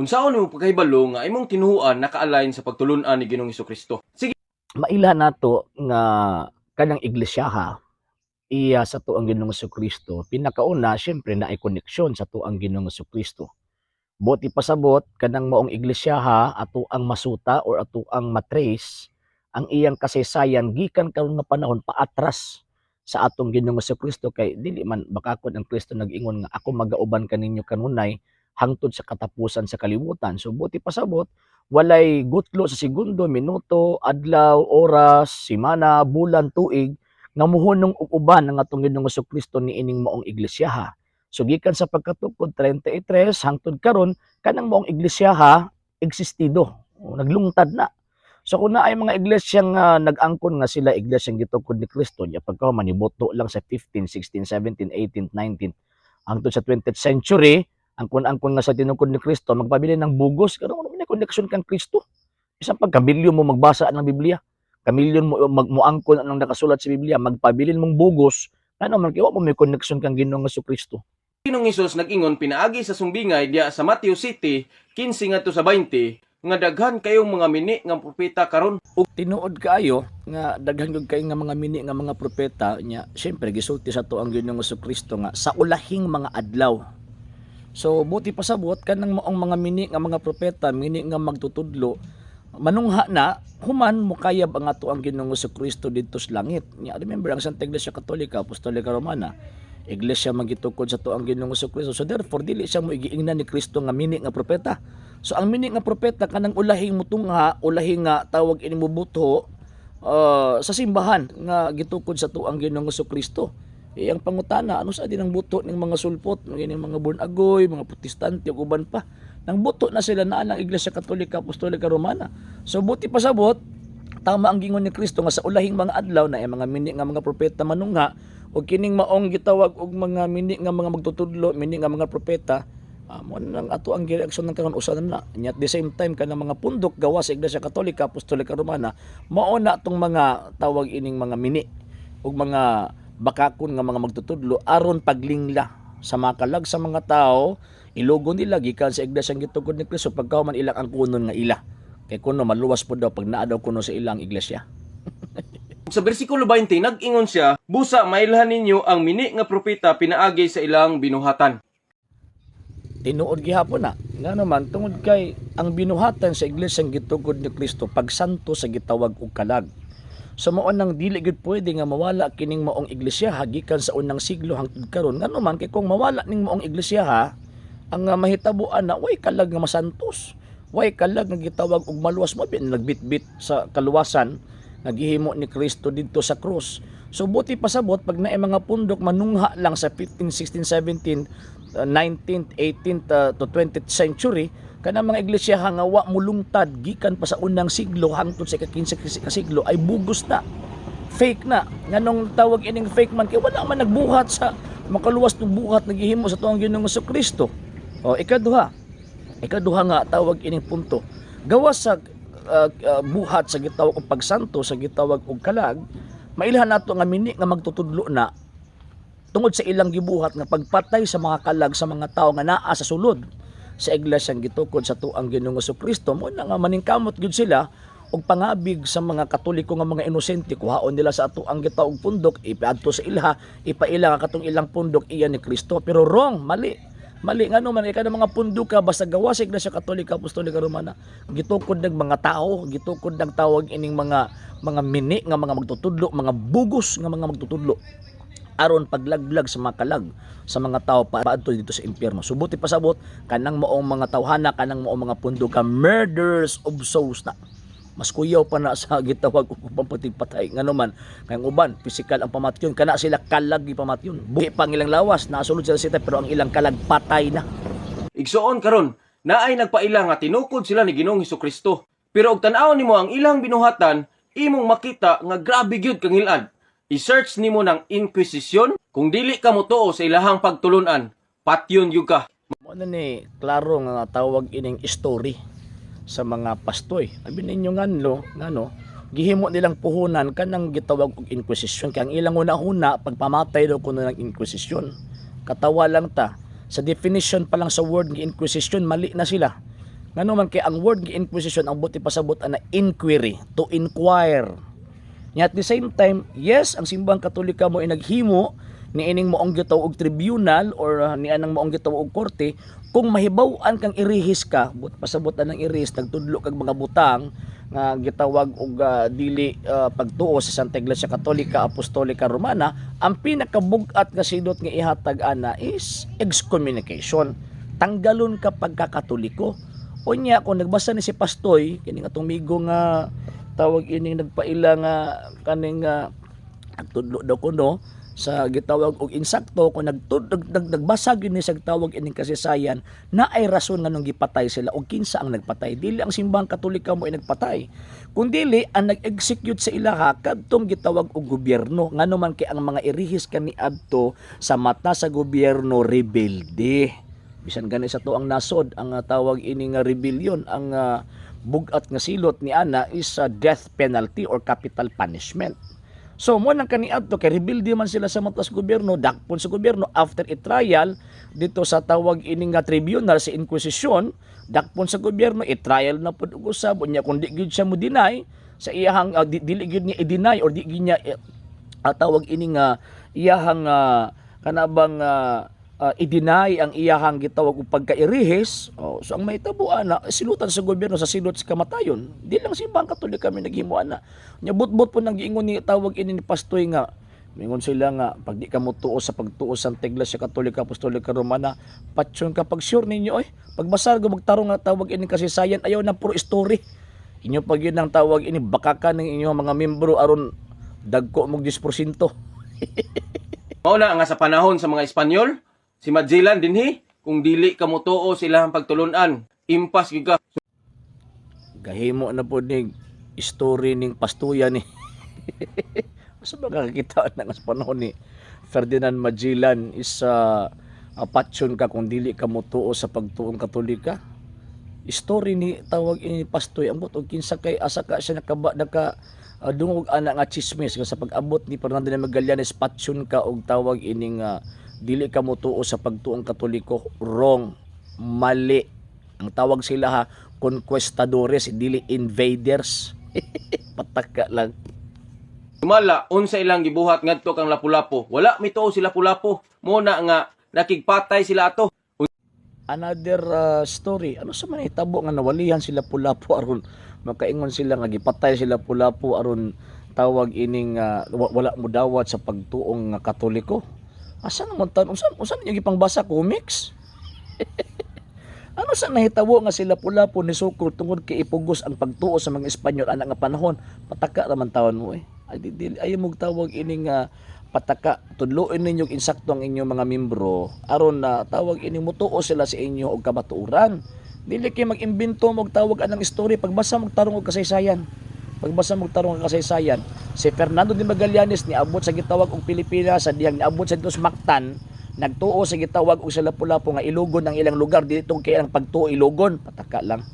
Unsaon nimo pagkahibalo nga imong tinuoan naka-align sa pagtulun-an ni Ginoong Kristo? Sige. Maila nato nga kanang iglesia iya sa atuang Ginoong Kristo. Pinakauna, syempre naay koneksyon sa atuang Ginoong Kristo. Buot ipasabot, kanang maong iglesia ato ang masuta or ato ang matrace ang iyang kasaysayan gikan karon nga panahon paatras sa atong Ginoong Kristo, kay dili man bakakon ang Kristo nag-ingon nga ako magauban kaninyo kanunay hangtod sa katapusan sa kalibutan. So buot ipasabot, walay gutlo sa segundo, minuto, adlaw, oras, semana, bulan, tuig nga muhunong og uban ang atong Ginoong Kristo niining maong iglesia. So gikan sa pagkatukod 33 hangtod karon, kanang maong iglesia existido. O, naglungtad na. So kung naay mga iglesia nga nag-angkon nga sila iglesia gitukod ni Kristo nya, pagka manibuto lang sa 15, 16, 17, 18, 19 hangtod sa 20th century, angkon-angkon nga sa tinukod ni Kristo, magpabilin ng bugos karon, wala may connection kang Kristo. Bisan pag kamilyon mo magbasa ng Biblia, kamilyon mo magmuangkon anong nakasulat sa Biblia, magpabilin mong bugos, ano man kay wa mo may connection kang Ginoong Kristo. Ginoong Hesus nag-ingon pinaagi sa sumbingay diya sa Matthew City 15 ngadto sa 20 nga daghan kayong mga mini nga propeta karon ug Tinuod kaayo nga daghan gyud kay nga mga mini nga mga propeta nya. Syempre gisulti sa ato ang Ginoong Kristo nga sa ulahing mga adlaw. So buot ipasabot, kanang maong mga mini nga mga propeta, mini nga magtutudlo, manungha na human mukayab ang ato ang Ginoong Kristo didto sa langit. Nya remember, ang Santa Iglesia Katolika Apostolika Romana, iglesia man gitukod sa ato ang Ginoong Kristo. So therefore dili siya mo igiingnan ni Kristo nga mini nga propeta. So ang mini nga propeta, kanang ulahing mutungha, ulahing nga tawag ini mubuto sa simbahan nga gitukod sa atuang Ginoong Kristo. Eh, ang pangutana, ano sa din ang buto ng mga sulpot, ng mga born agoy, mga Protestante ug uban pa? Nang buto na sila na ang Iglesia Katolika Apostolika Romana. So buot ipasabot, tama ang gingon ni Kristo nga sa ulahing mga adlaw na mga mini nga mga propeta manungha, ug kining maong gitawag og mga mini nga mga magtutudlo, mini nga mga propeta, mo nang ato ang gireaksyon ng karon usa na na. Nya at the same time, kanang mga pundok gawa sa Iglesia Katolika Apostolika Romana, mao na tong mga tawag ining mga mini ug mga bakakon nga mga magtutudlo aron paglingla sa makalag sa mga tao. Ilogo nila gikan sa iglesia gitukod ni Kristo, pagka man ilang ang kunon nga ila kay kuno maluwas po daw pag naa daw kuno sa ilang iglesia. Sa bersikulo 20 nag-ingon siya, "Busa mailhan ninyo ang mini nga propeta pinaagi sa ilang binuhatan." Tinuod gihapon na, nga naman tungod kay ang binuhatan sa iglesia gitukod ni Kristo, pagsanto sa gitawag og kalag. So mao nang dili gyud pwede nga mawala kining maong iglesia gikan sa unang siglo hangtod karon, ngano man kay kung mawala ning maong iglesia, ang mahitabuan na way kalag nga masantos, way kalag nga gitawag og maluwas mo bin nagbitbit sa kaluwasan nga gihimo ni Kristo didto sa krus. So buot ipasabot, pag naay mga pundok manungha lang sa 15, 16, 17, 19th, 18th to 20th century, kanang mga iglesia nga wa mulungtad gikan pa sa unang siglo hangtod sa ika-15 ka siglo ay bugos na, fake na. Nganong tawag ining fake man? Kay wala man nagbuhat sa makaluwas ng buhat nga gihimo sa tuang Ginoong Kristo. O ikaduha, ikaduha nga tawag ining punto, gawas sa buhat sa gitawag og pagsanto sa gitawag og kalag, mailhan nato nga mini nga magtutudlo na tungod sa ilang gibuhat nga pagpatay sa mga kalag sa mga tao nga naa sa sulod sa iglesia gitukod sa tuang Ginoong Kristo. Mo na nga maningkamot gyud sila og pangabig sa mga Katoliko nga mga inosente. Kuhaon nila sa ato ang gitawag pundok, ipaadto sa ilha, ipaila nga katong ilang pundok iya ni Kristo. Pero wrong, mali, mali. Ngano man kay mga pundok ka basta gawa sa Iglesia Katolika Apostolika Romana, gitukod ng mga tao, gitukod ng tawag ining mga mini nga mga magtutudlo, mga bugos nga mga magtutudlo aron paglaglag sa mga kalag sa mga tao paadto dito sa impyerno. So buot ipasabot, kanang maong mga tawhana, kanang maong mga pundo ka, murders of souls na. Mas kuyaw pa na sa gitawag og pampatig-patay. Ngano man kay ang uban physical ang pamatyon, kana sila kalag gipamatyon. Buhi pa ang ilang lawas, nasulod sila sita, pero ang ilang kalag patay na. Igsoon, karon, naay nagpaila nga tinukod sila ni Ginoong Kristo. Pero og tan-awon nimo ang ilang binuhatan, imong makita nga grabe gyud kangilad. I-search nimo ng Inquisition kung dili ka motuo sa ilahang pagtulunan, patyon gyud ka. Mo na ni klaro nga tawag ining story sa mga pastoy. Abi ninyo nganlo, ngano gihimo nilang puhunan kanang gitawag og inquisition, kay ang ilang una-una pagpamatay daw kuno ng inquisition. Katawa lang ta. Sa definition pa lang sa word ng inquisition, mali na sila. Ngano man kay ang word nga inquisition, ang buot ipasabot ana, inquiry, to inquire. Nya at the same time, yes, ang Simbahang Katolika mo ay naghimo ni ining maong gitawag og tribunal or ni anang maong gitawag og korte kung mahibaw-an kang irihis ka. Buot pasabot anang irihis, nagtudlo kag mga butang nga gitawag og dili pagtuo sa Santa Iglesia Katolika Apostolika Romana. Ang pinakabug-at nga silot nga ihatag ana is excommunication, tanggalon ka pagkakatoliko. Unya kung nagbasa ni si Pastoy kini nga atong migo nga tawag ining nagpaila nga kaning nagtudlo daw kuno sa gitawag og insakto, kung nagbasa gyud ni sa tawag ining kasaysayan na ay rason nga nung gipatay sila og kinsa ang nagpatay. Dili ang Simbahang Katolika mo ay nagpatay, kun dili ang nag-execute sa ilaha kadtong gitawag og gobyerno. Ngano man kay ang mga irihis kaniadto sa mata sa gobyerno, rebelde. Bisan gani sa tuang nasod ang tawag ini nga rebellion, ang bug-at nga silot ni ana is a death penalty or capital punishment. So mo nang kaniadto kay rebelde man sila sa mata sa gobyerno, dakpon sa gobyerno after a trial dito sa tawag ini nga tribunal sa inquisition, dakpon sa gobyerno, i-trial na pud og usab. Unya kung di gyud siya mo deny sa iyahang dili gyud niya i-deny or di gyud niya tawag ini nga iyahang kana bang i-deny ang iyahang gitawag og pagkairihis. Oh, so ang mahitabo ana, silutan sa gobyerno sa silot sa kamatayon. Di lang Simbahang Katolika may naghimo ana. Nya butbot po nang giingon ni tawag ini ni Pastoy nga mingon sila nga pag di ka mo tuo sa pagtuo sa Iglesia Katolika Apostolika Romana, patyon ka. Pag sure ninyo oy, pagbasar go magtarong nga tawag ini kasaysayan, ayaw na puro story. Inyo pag yun ang tawag ini bakakan ng inyong mga membro aron dagko mog 10%. Mao na nga sa panahon sa mga Espanyol, si Magellan dinhi, kung dili ka motuo sa ilahang pagtulunan, impas gyud ka. Gahimo na po ni story ning pastuya ni. Asa ba kakita na nga sa panahon ni Ferdinand Magellan is patyon ka kung dili ka motuo sa pagtuong Katolika? Story ni tawag ini Pastoy. Ambot og kinsa kay asa ka siya nakaba naka dungog ana nga chismis nga sa pag-abot ni Fernando de Magallanes, patyon ka og tawag ining dili ka motuo sa pagtuong Katoliko. Wrong, mali. Ang tawag sila ha, conquistadores, dili invaders. Pataka lang. Sumala unsa ilang gibuhat ngadto kang Lapu-Lapu. Wala mituo si Lapu-Lapu. Mo na nga nakigpatay sila ato. Another story. Ano sa man hitabo nga nawalihan sila Lapu-Lapu aron makaingon sila nga gipatay sila Lapu-Lapu aron tawag ining wala mo dawat sa pagtuong nga Katoliko? Asa naman tan unsa ninyo gipangbasa, comics? Ano sa nahitabo nga sila Lapu-Lapu ni sukol tungod kay ipugos ang pagtuo sa mga Espanyol ana nga panahon? Pataka raman tawon mo eh. Ay di, di, ayaw mo tawag ining pataka. Tudloin ninyo insakto ang inyong mga membro aron na tawag ini mutuo sila sa inyo og kamatuoran. Dili kay mag-imbento mo og tawag anang story. Pagbasa mo tarong og kasaysayan. Pagbasa mo tarong og kasaysayan, si Fernando de Magallanes niabot sa gitawag og Pilipinas sa dihang niabot sa dito sa Mactan, nagtuo sa gitawag og sa Lapu-Lapu nga ilugon ang ilang lugar dito kay ang pagtuo ilugon. Pataka lang.